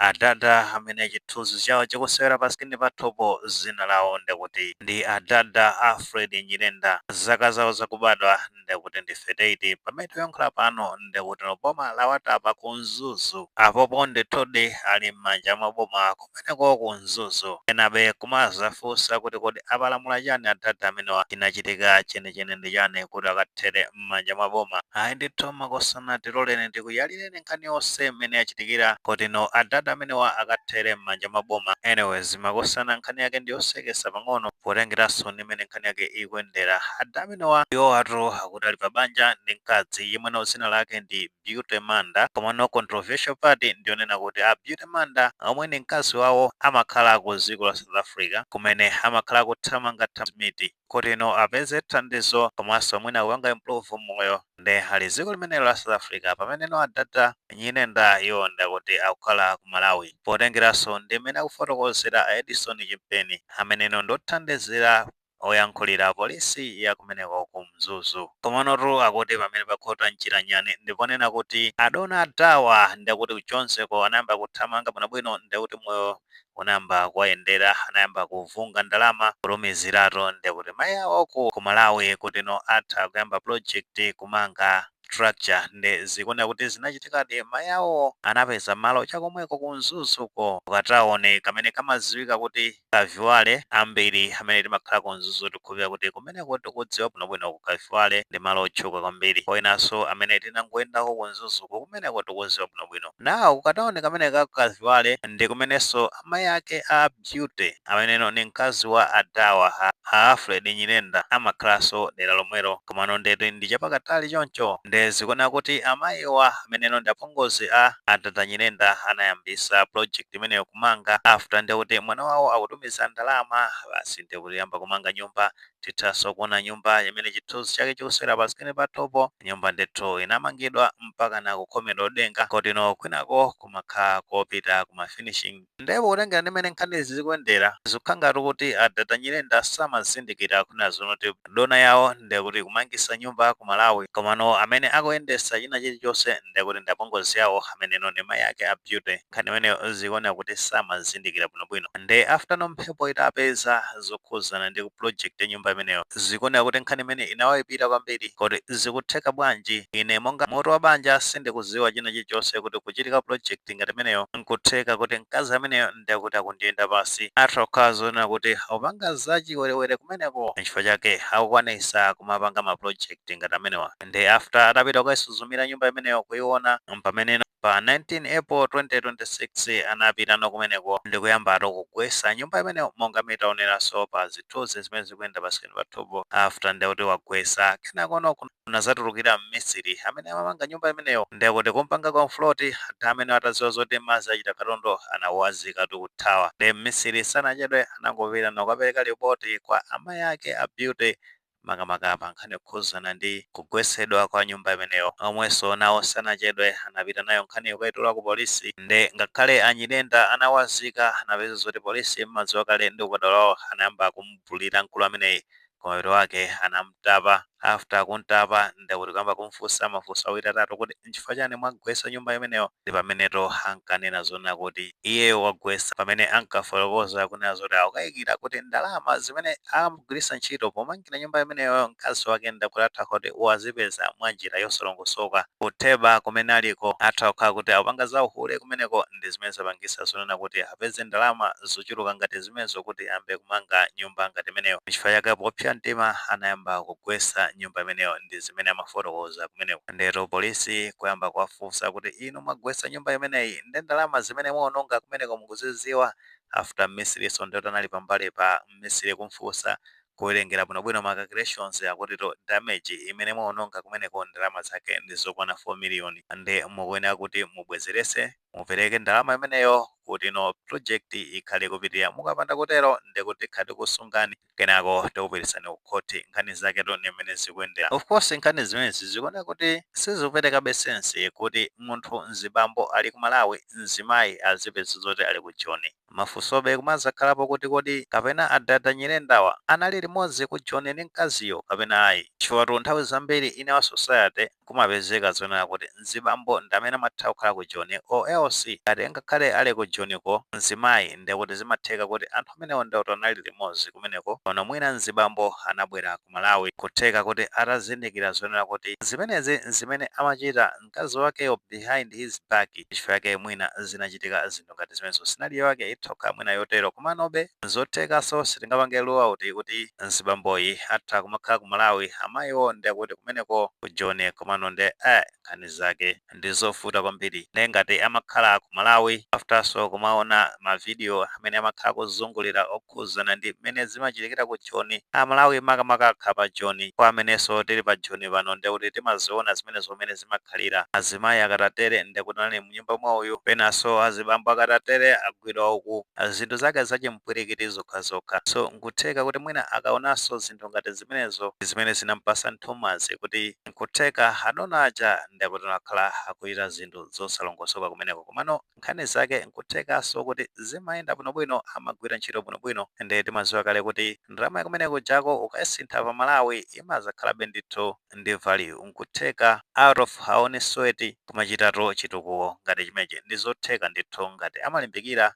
Adada amene chithunzi chawo chikusewera pa screen pathupo, zina lawo ndikuti ndi Adada Alfred Nyirenda. Zaka zawo zakubadwa ndikuti ndi 38. Pamene tikuyankhula pano, ndikuti boma lawatapa ku Mzuzu. Apopo ndithudi ali m'manja mwa boma kumeneko ku Mzuzu. Enabe kumazafunsa kuti kodi apalamula chani adada amenewa? Chinachitika chenicheni ndi chani kuti akathere m'manja mwa boma? Ayi ndithu makosana, tiloleni ndikuyalireni nkhani yonse mmene yachitikira kuti no adada amenewa akathere m'manja mwa boma. Anyways makosana, nkhani yake ndiyosekesa pang'ono potengeranso ndi mmene nkhani yake ikuyendera. Adada amenewa iwo atu akuti ali pa banja ndi mkazi yemweno dzina lake ndi Beauty Manda. Komano controversial part ndionena kuti a Beauty Manda, omwe ndi mkazi wawo, amakhala ku dziko la South Africa, kumene amakhala kuthamanga miti kuti no apeze thandizo komanso mwina kupanga improve moyo. Nde ali dziko limenelo la South Africa, pameneno adada Nyirenda iwo ndakuti akukhala ku Malawi. Potengeranso ndi mmene akufotokozera a Edison Chimpeni, ameneno ndothandizira oyankhulira polisi ya kumeneko ku Mzuzu. Komanotu akuti pamene pakhota mchira nyani, ndiponena kuti adona adawa ndakuti kuchonseko anayamba kuthamanga bwinobwino, ndikuti moyo unayamba kuwayendera, anayamba kuvunga ndalama kulumiziratu ndikuti mayi awo ku Malawi kuti no atha kuyamba project kumanga structure. Ndi zikuoneka kuti zinachitikadi. Mayi awo anapeza malo chakomweko ku Mzuzuko, kukataoni kamene kamadziwika kuti Kaviwale. Ambiri amene timakhala ku Mzuzu tikukhulupirira kuti kumeneko tikudziwa bwinobwino. Ku Kaviwale ndi malo otchuka kwambiri. Koinanso amene tinangoyendako ku Mzuzuko, kumeneko tikudziwa bwinobwino. Nawo kukataoni kamene ka Kaviwale ndi kumenenso amayi ake a Beauty, ameneno ni mkazi wa adawa a Alfred Nyirenda, amakhalanso dera lomwelo, komano ndeti ndi chapakatali choncho. Ndi zikuoneka kuti amayiwa, ameneno ndi apongozi a adada Nyirenda, anayambisa project imeneyo kumanga after ndikuti mwana wawo akutumiza ndalama. Basi, ndikuti yamba kumanga nyumba. Tithanso kuona nyumba imene chithunzi chake chikusewera pa screen pathupo. Nyumba ndithu inamangidwa mpaka na kukhomedwa denga, kotino kwinako kumakhala kopita kuma finishing. Ndipo kutengera ndi mmene nkhanizi zikuyendera, zikukhala ngati kuti adada Nyirenda samazindikira kuna zonoti dona yawo ndikuti kumangisa nyumba ku Malawi, komano amene akuyendesa china chilichonse ndikuti ndi apongozi yawo, ameneno ndi mayi ake a Beauty. Nkhani imeneyo zikuoneka kuti samazindikira bwinobwino. Nde after no mphepo itapeza zokhuzana ndi ku project ya nyumba imeneyo, zikuoneka kuti nkhani imene inawayipira kwambiri, kuti zikutheka bwanji ine monga mutu wa banja sindikuziwa china chilichonse kuti kuchitika project ngati imeneyo? Nkutheka kuti mkazi ameneyo ndikuti akundiyenda pasi, atha kukhala zonena kuti akupanga zachiwerewere kumeneko, nchifukwa chake akukwanisa kumapanga ma project ngati amenewa. Ndi after atapita kukayisuzumira nyumba imeneyo kuiona, pamene pa 19 April 2026 anapitano kumeneko ndikuyambatu kugwesa nyumba imeneyo, monga mitaoneranso pa zithunzi zimene zikuyenda pa screen pathupo. After ndikuti wagwesa, kenakono kunazatulukira mmisiri amene amamanga nyumba imeneyo, ndikuti kumpanga confront. Anthu amene atadziwa zoti madzi achita katundu, anawazikatu kuthawa. Ndi mmisiri sanachedwe, anangopita nakukapereka ripoti kwa amayi ake a Beauty, makamaka pa nkhani yokhuzana ndi kugwesedwa kwa nyumba imeneyo, omwenso nawo sanachedwe, anapita nayo nkhaniyo kukayitula ku polisi. Nde ngakhale anyirenda anawazika, anapeza zoti polisi mmadziwa kale ndi ukadaulo wawo, anayamba kumugulira mkulu ameneyi. Kumapeto wake anamtapa. After kuntapa, ndekuti kuyamba kumfunsa mafunso awiri atatu kuti nchifukwa chani mwagwesa nyumba imeneyo, ndi pameneto ankanena zonena kuti iyeyo wagwesa pamene ankafotokoza kunena zoti akukayikira kuti ndalama zimene amagwiritsa ntchito pomangira nyumba imeneyo, mkazi wake ndakuti atha kuti wazipeza mwa njira yosalongosoka kutheba kumene aliko. Atha kukhala kuti akupanga za uhule kumeneko, ndi zimene zapangisa zonena kuti apeze ndalama zochuluka ngati zimenezo kuti ayambe kumanga nyumba ngati imeneyo. Nchifukwa chake popsa mtima anayamba kugwesa nyumba imeneyo, ndi zimene amafotokoza kumeneko. Ndeto polisi kuyamba kuwafunsa kuti inu mwagwesa nyumba imeneyi ndi ndalama zimene muononga kumeneko mukuzidziwa? After mmisiriso ndiyoti anali pambali pa mmisiri kumfunsa, kuwerengera bwinobwino ma calculations, akutito damage imene muononga kumeneko ndalama zake ndi zokwana 4 million, ndi mukuyenera kuti mubwezerese, mupereke ndalama imeneyo kuti no project ikhale kupitirira. Mukapanda kutero, ndikuti khati kusungani, kenako tikupitisani ku khoti. Nkhani zaketo ndi mmene zikuyendera. Of course nkhani zimenezi zikuoneka kuti sizikuperekabe sense kuti munthu mzibambo ali ku Malawi, mzimayi azipeza zoti ali ku Joni. Mafunsobe kumazakhalapo kuti kodi kapena adada Nyirendawa anali limodzi ku Joni ndi mkaziyo kapena ayi? Chifukwa nthawi zambiri in our society kumapezeka zonena kuti mzibambo ndi amene amatha kukhala ku Joni, or else ngati ngakhale ali ku Joniko mzimayi, ndekuti zimatheka kuti anthu amenewo ndekuti anali limodzi kumeneko. Pano mwina mzibambo anabwera ku Malawi, kutheka kuti atazindikira zonena kuti zimenezi zimene amachita mkazi wakeyo behind his back, chifukwa yake mwina zinachitika zinthu ngati zimenezo. Scenario yake ithoka mwina yotero, komanobe zothekanso. Sitingapange rule out kuti mzibamboyi atha kumakhala ku Malawi, amayiwo ndekuti kumeneko ku Joni, komano nde nkhani zake ndi zovuta kwambiri. Ndi ngati amakhala ku Malawi, afterso kumaona mavidiyo amene amakhala kuzungulira okhuzana ndi mmene zimachitikira ku Joni, Amalawi makamaka akhala pa Joni, kwa amenenso tili pa Joni pano, ndekuti timaziona zimene zomene zimakhalira. Azimayi akatatere ndekuti anali mnyumba mwauyu, penanso azibambo akatatere agwidwa uku, zinthu zake zachimpwirikiti zokhazokha. So nkutheka kuti mwina akaonanso zinthu ngati zimenezo zimene zinampasa nthumazi kuti nkutheka adona aja ndekuti akhala akuchita zinthu zosalongosoka kumeneko. Komano nkhani zake nkuthekanso kuti zimayenda bwinobwino, amagwira ntchito bwinobwino. Ndi timaziwa kale kuti ndalama yakumeneko jako ukayisintha pa Malawi imazakhalabe ndithu ndi value. Nkutheka out of her own sweat kumachitatu chitukuko ngati chimenechi, ndi zotheka ndithu. Ngati amalimbikira,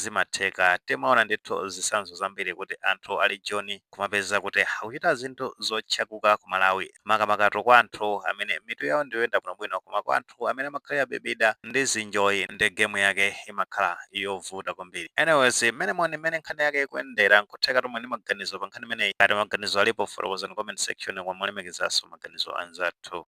zimatheka. Timaona ndithu zitsanzo zambiri kuti anthu ali Joni kumapeza kuti akuchita zinthu zotchakuka ku Malawi, makamaka kwa anthu amene mitu yawo ndiyoyenda bwinobwino. Koma kwa anthu amene amakhalira bebida ndi zinjoyi, ndi game yake imakhala yovuta kwambiri. Anyways, mmene moni mmene nkhani yake ikuyendera, nkutheka tomwe ndi maganizo pa nkhani imeneyi. Ngati maganizo alipo, fotokozani comment section, kwa molemekezanso maganizo anzathu.